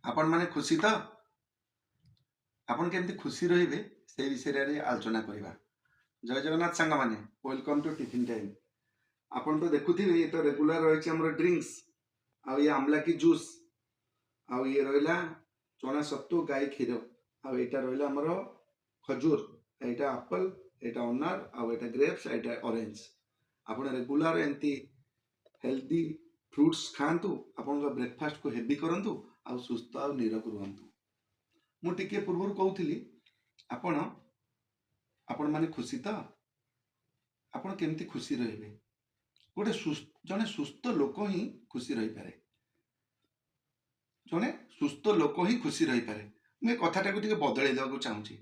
ଆପଣମାନେ ଖୁସି ତ? ଆପଣ କେମିତି ଖୁସି ରହିବେ, ସେଇ ବିଷୟରେ ଆଜି ଆଲୋଚନା କରିବା। ଜୟ ଜଗନ୍ନାଥ ସାଙ୍ଗମାନେ, welcome to tiffin time. ଆପଣ ତ ଦେଖୁଥିବେ, ଇଏ ତ ରେଗୁଲାର ରହିଛି ଆମର ଡ୍ରିଙ୍କସ୍, ଆଉ ଇଏ ଆମଲାକି ଜୁସ୍, ଆଉ ଇଏ ରହିଲା ଚଣା ସତ୍ତୁ ଗାଈ କ୍ଷୀର, ଆଉ ଏଇଟା ରହିଲା ଆମର ଖଜୁର, ଏଇଟା ଆପଲ୍, ଏଇଟା ଅନାର, ଆଉ ଏଇଟା ଗ୍ରେପ୍ସ, ଏଇଟା ଅରେଞ୍ଜ। ଆପଣ ରେଗୁଲାର ଏମିତି ହେଲ୍ଦି ଫ୍ରୁଟ୍ସ ଖାଆନ୍ତୁ, ଆପଣଙ୍କ ବ୍ରେକଫାଷ୍ଟକୁ ହେଭି କରନ୍ତୁ ଆଉ ସୁସ୍ଥ ଆଉ ନିରୋଗ ରୁହନ୍ତୁ। ମୁଁ ଟିକିଏ ପୂର୍ବରୁ କହୁଥିଲି, ଆପଣମାନେ ଖୁସି ତ? ଆପଣ କେମିତି ଖୁସି ରହିବେ? ଗୋଟେ ଜଣେ ସୁସ୍ଥ ଲୋକ ହିଁ ଖୁସି ରହିପାରେ। ଜଣେ ସୁସ୍ଥ ଲୋକ ହିଁ ଖୁସି ରହିପାରେ। ମୁଁ ଏ କଥାଟାକୁ ଟିକେ ବଦଳେଇ ଦେବାକୁ ଚାହୁଁଛି।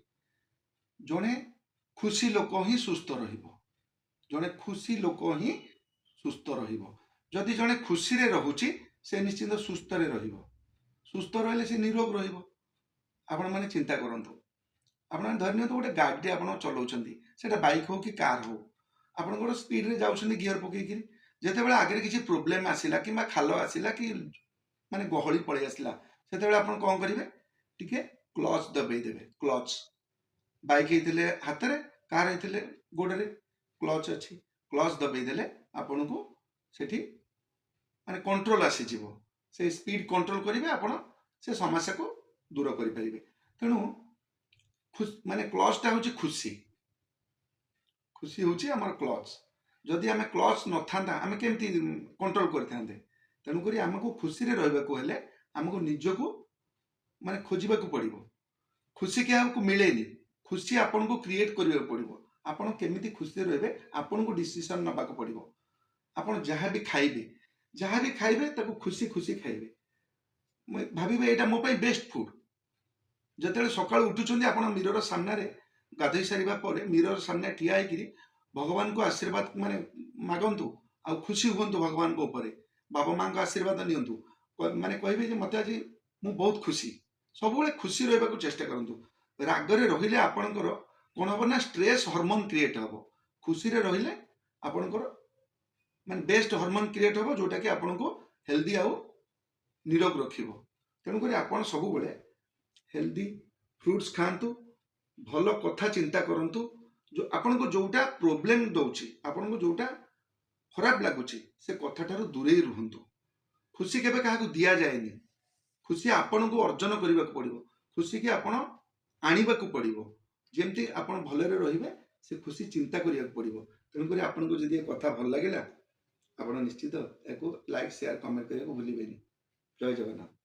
ଜଣେ ଖୁସି ଲୋକ ହିଁ ସୁସ୍ଥ ରହିବ। ଜଣେ ଖୁସି ଲୋକ ହିଁ ସୁସ୍ଥ ରହିବ। ଯଦି ଜଣେ ଖୁସିରେ ରହୁଛି, ସେ ନିଶ୍ଚିନ୍ତ ସୁସ୍ଥରେ ରହିବ। ସୁସ୍ଥ ରହିଲେ ସେ ନିରୋଗ ରହିବ। ଆପଣମାନେ ଚିନ୍ତା କରନ୍ତୁ। ଆପଣମାନେ ଧରି ନିଅନ୍ତୁ, ଗୋଟେ ଗାଡ଼ିଟେ ଆପଣ ଚଲାଉଛନ୍ତି, ସେଇଟା ବାଇକ୍ ହଉ କି କାର୍ ହଉ। ଆପଣ ଗୋଟେ ସ୍ପିଡ଼ରେ ଯାଉଛନ୍ତି ଗିଅର ପକେଇକିରି। ଯେତେବେଳେ ଆଗରେ କିଛି ପ୍ରୋବ୍ଲେମ୍ ଆସିଲା କିମ୍ବା ଖାଲ ଆସିଲା କି ମାନେ ଗହଳି ପଳେଇ ଆସିଲା, ସେତେବେଳେ ଆପଣ କ'ଣ କରିବେ? ଟିକେ କ୍ଲଚ୍ ଦବେଇ ଦେବେ। କ୍ଲଚ୍, ବାଇକ୍ ହେଇଥିଲେ ହାତରେ, କାର୍ ହେଇଥିଲେ ଗୋଡ଼ରେ କ୍ଲଚ୍ ଅଛି। କ୍ଲଚ୍ ଦବେଇ ଦେଲେ ଆପଣଙ୍କୁ ସେଠି ମାନେ କଣ୍ଟ୍ରୋଲ ଆସିଯିବ। ସେ ସ୍ପିଡ୍ କଣ୍ଟ୍ରୋଲ କରିବେ, ଆପଣ ସେ ସମସ୍ୟାକୁ ଦୂର କରିପାରିବେ। ତେଣୁ ମାନେ କ୍ଲଚ୍ଟା ହେଉଛି ଖୁସି। ଖୁସି ହେଉଛି ଆମର କ୍ଲଚ୍। ଯଦି ଆମେ କ୍ଲଚ୍ ନଥାନ୍ତା, ଆମେ କେମିତି କଣ୍ଟ୍ରୋଲ କରିଥାନ୍ତେ? ତେଣୁକରି ଆମକୁ ଖୁସିରେ ରହିବାକୁ ହେଲେ ଆମକୁ ନିଜକୁ ମାନେ ଖୋଜିବାକୁ ପଡ଼ିବ। ଖୁସି କାହାକୁ ମିଳେନି, ଖୁସି ଆପଣଙ୍କୁ କ୍ରିଏଟ୍ କରିବାକୁ ପଡ଼ିବ। ଆପଣ କେମିତି ଖୁସିରେ ରହିବେ, ଆପଣଙ୍କୁ ଡିସିସନ୍ ନେବାକୁ ପଡ଼ିବ। ଆପଣ ଯାହା ବି ଖାଇବେ, ଯାହା ବି ଖାଇବେ, ତାକୁ ଖୁସି ଖୁସି ଖାଇବେ। ଭାବିବେ, ଏଇଟା ମୋ ପାଇଁ ବେଷ୍ଟ ଫୁଡ୍। ଯେତେବେଳେ ସକାଳୁ ଉଠୁଛନ୍ତି, ଆପଣ ମିରର ସାମ୍ନାରେ, ଗାଧୋଇ ସାରିବା ପରେ ମିରର ସାମ୍ନାରେ ଠିଆ ହେଇକିରି ଭଗବାନଙ୍କୁ ଆଶୀର୍ବାଦ ମାନେ ମାଗନ୍ତୁ ଆଉ ଖୁସି ହୁଅନ୍ତୁ ଭଗବାନଙ୍କ ଉପରେ। ବାବା ମାଙ୍କ ଆଶୀର୍ବାଦ ନିଅନ୍ତୁ। ମାନେ କହିବେ ଯେ ମୋତେ ଆଜି ମୁଁ ବହୁତ ଖୁସି। ସବୁବେଳେ ଖୁସି ରହିବାକୁ ଚେଷ୍ଟା କରନ୍ତୁ। ରାଗରେ ରହିଲେ ଆପଣଙ୍କର କ'ଣ ହବ ନା ଷ୍ଟ୍ରେସ୍ ହରମୋନ୍ କ୍ରିଏଟ୍ ହବ। ଖୁସିରେ ରହିଲେ ଆପଣଙ୍କର ମାନେ ବେଷ୍ଟ ହରମୋନ୍ କ୍ରିଏଟ୍ ହବ, ଯୋଉଟାକି ଆପଣଙ୍କୁ ହେଲ୍ଦି ଆଉ ନିରୋଗ ରଖିବ। ତେଣୁକରି ଆପଣ ସବୁବେଳେ ହେଲ୍ଦି ଫ୍ରୁଟ୍ସ ଖାଆନ୍ତୁ, ଭଲ କଥା ଚିନ୍ତା କରନ୍ତୁ। ଆପଣଙ୍କୁ ଯୋଉଟା ପ୍ରୋବ୍ଲେମ ଦଉଛି, ଆପଣଙ୍କୁ ଯୋଉଟା ଖରାପ ଲାଗୁଛି, ସେ କଥାଠାରୁ ଦୂରେଇ ରୁହନ୍ତୁ। ଖୁସି କେବେ କାହାକୁ ଦିଆଯାଏନି। ଖୁସି ଆପଣଙ୍କୁ ଅର୍ଜନ କରିବାକୁ ପଡ଼ିବ। ଖୁସିକି ଆପଣ ଆଣିବାକୁ ପଡ଼ିବ। ଯେମିତି ଆପଣ ଭଲରେ ରହିବେ, ସେ ଖୁସି ଚିନ୍ତା କରିବାକୁ ପଡ଼ିବ। ତେଣୁକରି ଆପଣଙ୍କୁ ଯଦି ଏ କଥା ଭଲ ଲାଗିଲା, ଆପଣ ନିଶ୍ଚିତ ଏହାକୁ ଲାଇକ୍, ସେୟାର, କମେଣ୍ଟ କରିବାକୁ ଭୁଲିବେନି। ଜୟ ଜଗନ୍ନାଥ।